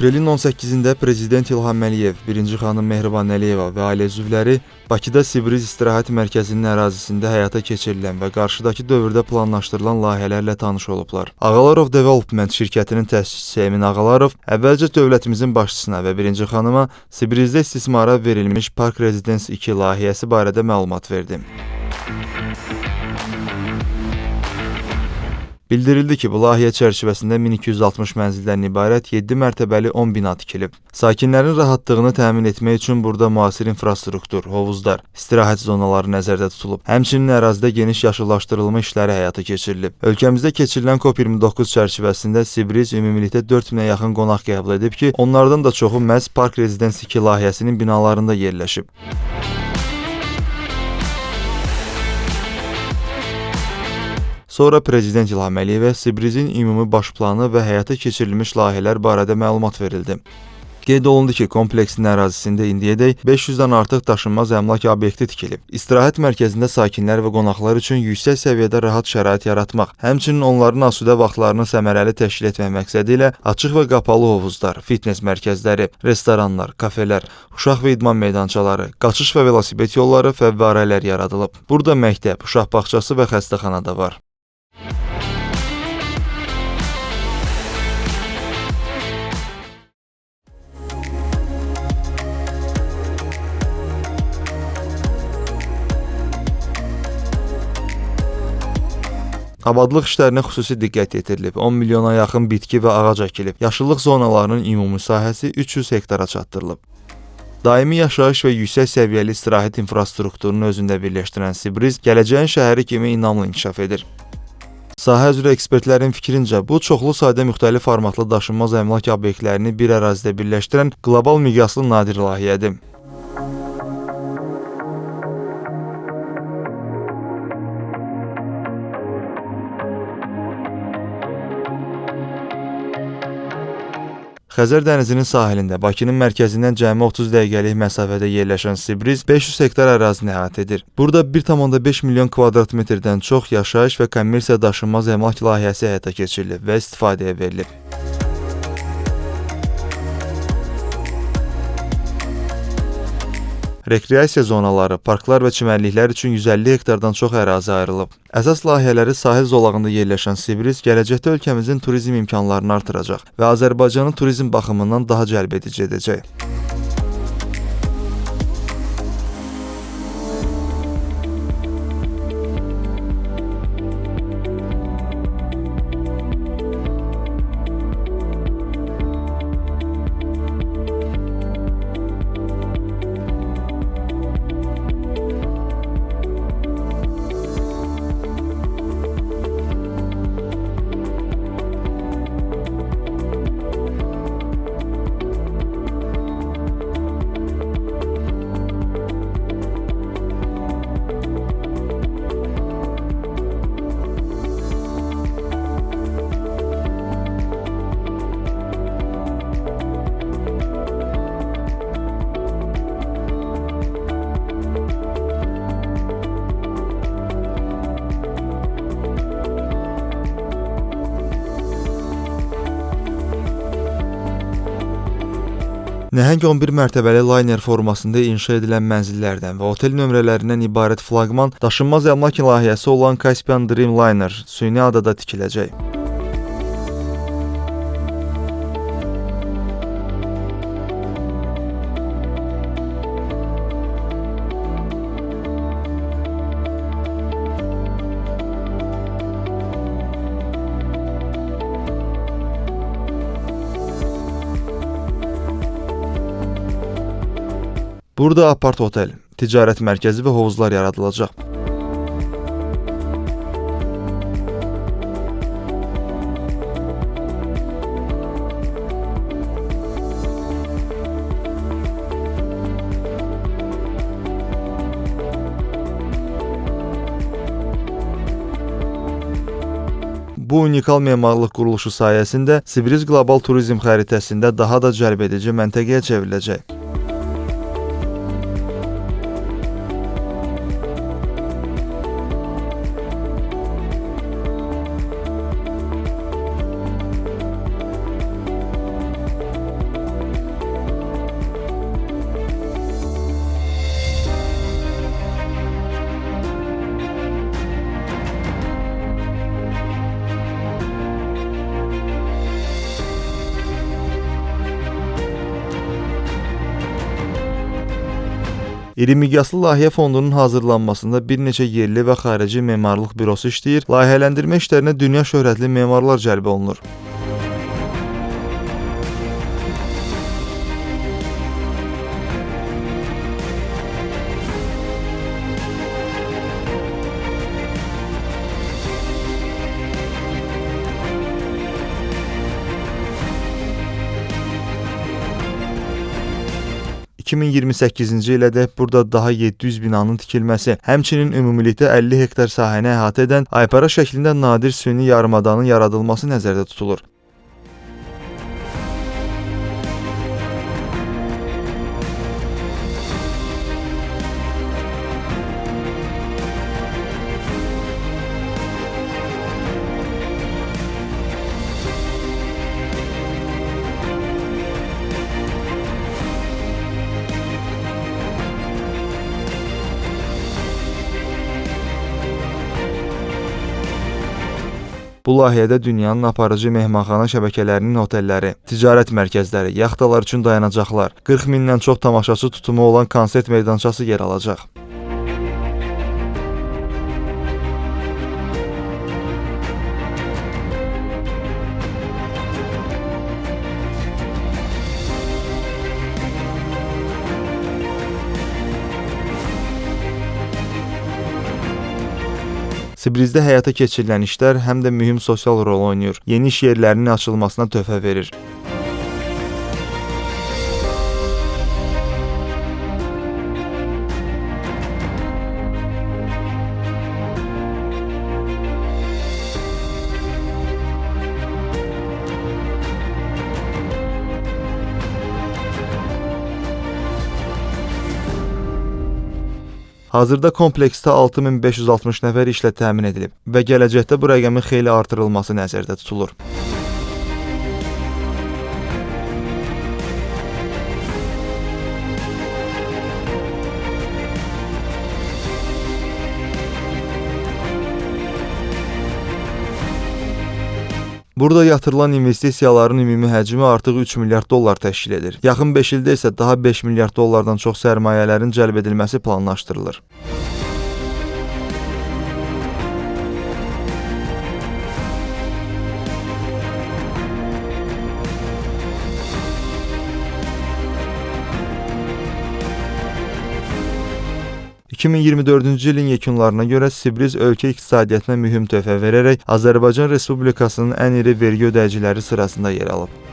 Aprelin 18-də Prezident İlham Əliyev, birinci xanım Mehriban Əliyeva və ailə üzvləri Bakıda Sibriz istirahət mərkəzinin ərazisində həyata keçirilən və qarşıdakı dövrdə planlaşdırılan layihələrlə tanış olublar. Ağalarov Development şirkətinin təsisçisi Emin Ağalarov əvvəlcə dövlətimizin başçısına və birinci xanıma Sibrizdə istismara verilmiş Park Residence 2 layihəsi barədə məlumat verdi. Bildirildi ki, bu layihə çərçivəsində 1260 mənzildən ibarət 7 mərtəbəli 10 bina tikilib. Sakinlərin rahatlığını təmin etmək üçün burada müasir infrastruktur, hovuzlar, istirahət zonaları nəzərdə tutulub. Həmçinin ərazidə geniş yaşıllaşdırılma işləri həyata keçirilib. Ölkəmizdə keçirilən COP29 çərçivəsində Sibriz ümumilikdə 4000-ə yaxın qonaq qəbul edib ki, onlardan da çoxu məhz Park Residence 2 layihəsinin binalarında yerləşib. Sonra Prezident İlham Əliyevə Sibrizin ümumi baş planı və həyata keçirilmiş layihələr barədə məlumat verildi. Qeyd olundu ki, kompleksin ərazisində indiyədək 500-dən artıq daşınmaz əmlak obyekti tikilib. İstirahət mərkəzində sakinlər və qonaqlar üçün yüksək səviyyədə rahat şərait yaratmaq, həmçinin onların asudə vaxtlarını səmərəli təşkil etmək məqsədi ilə açıq və qapalı hovuzlar, fitness mərkəzləri, restoranlar, kafelər, uşaq və idman meydançaları, qaçış və velosiped yolları, fəvvarələr yaradılıb. Burada məktəb, uşaq bağçası və xəstəxana da var. Abadlıq işlərinə xüsusi diqqət yetirilib. 10 milyona yaxın bitki və ağac əkilib. Yaşıllıq zonalarının ümumi sahəsi 300 hektara çatdırılıb. Daimi yaşayış və yüksək səviyyəli istirahət infrastrukturunu özündə birləşdirən Sibriz gələcəyin şəhəri kimi inamla inkişaf edir. Sahə üzrə ekspertlərin fikrincə, bu çoxlu sayda müxtəlif formatlı daşınmaz əmlak obyektlərini bir ərazidə birləşdirən qlobal miqyaslı nadir layihədir. Xəzər dənizinin sahilində Bakının mərkəzindən cəmi 30 dəqiqəlik məsafədə yerləşən Sibriz 500 hektar ərazini əhatə edir. Burada 1,5 milyon kvadrat metrdən çox yaşayış və kommersiya daşınmaz əmlak layihəsi həyata keçirilib və istifadəyə verilib. Rekreasiya zonaları, parklar və çimərliklər üçün 150 hektardan çox ərazi ayrılıb. Əsas layihələri sahil zolağında yerləşən Sibriz gələcəkdə ölkəmizin turizm imkanlarını artıracaq və Azərbaycanı turizm baxımından daha cəlbedici edəcək. Nəhəng 11 mərtəbəli layner formasında inşa edilən mənzillərdən və otel nömrələrindən ibarət flaqman daşınmaz əmlak layihəsi olan Caspian Dreamliner süni adada tikiləcək. Burada apart otel, ticarət mərkəzi və hovuzlar yaradılacaq. Bu unikal memarlıq quruluşu sayəsində Sibriz qlobal turizm xəritəsində daha da cəlbedici məntəqəyə çevriləcək. İri miqyaslı layihə fondunun hazırlanmasında bir neçə yerli və xarici memarlıq bürosu işləyir, layihələndirmə işlərinə dünya şöhrətli memarlar cəlb olunur. ...2028-ci ilədək burada daha 700 binanın tikilməsi, həmçinin ümumilikdə 50 hektar sahəni əhatə edən aypara şəklində nadir süni yarımadanın yaradılması nəzərdə tutulur. Bu layihədə dünyanın aparıcı mehmanxana şəbəkələrinin otelləri, ticarət mərkəzləri, yaxtalar üçün dayanacaqlar, 40 mindən çox tamaşaçı tutumu olan konsert meydançası yer alacaq. Sibrizdə həyata keçirilən işlər həm də mühüm sosial rol oynayır, yeni iş yerlərinin açılmasına töhfə verir. Hazırda kompleksdə 6560 nəfər işlə təmin edilib və gələcəkdə bu rəqəmin xeyli artırılması nəzərdə tutulur. Burada yatırılan investisiyaların ümumi həcmi artıq 3 milyard dollar təşkil edir. Yaxın 5 ildə isə daha 5 milyard dollardan çox sərmayələrin cəlb edilməsi planlaşdırılır. ...2024-cü ilin yekunlarına görə Sibriz ölkə iqtisadiyyatına mühüm töhfə verərək Azərbaycan Respublikasının ən iri vergi ödəyiciləri sırasında yer alıb.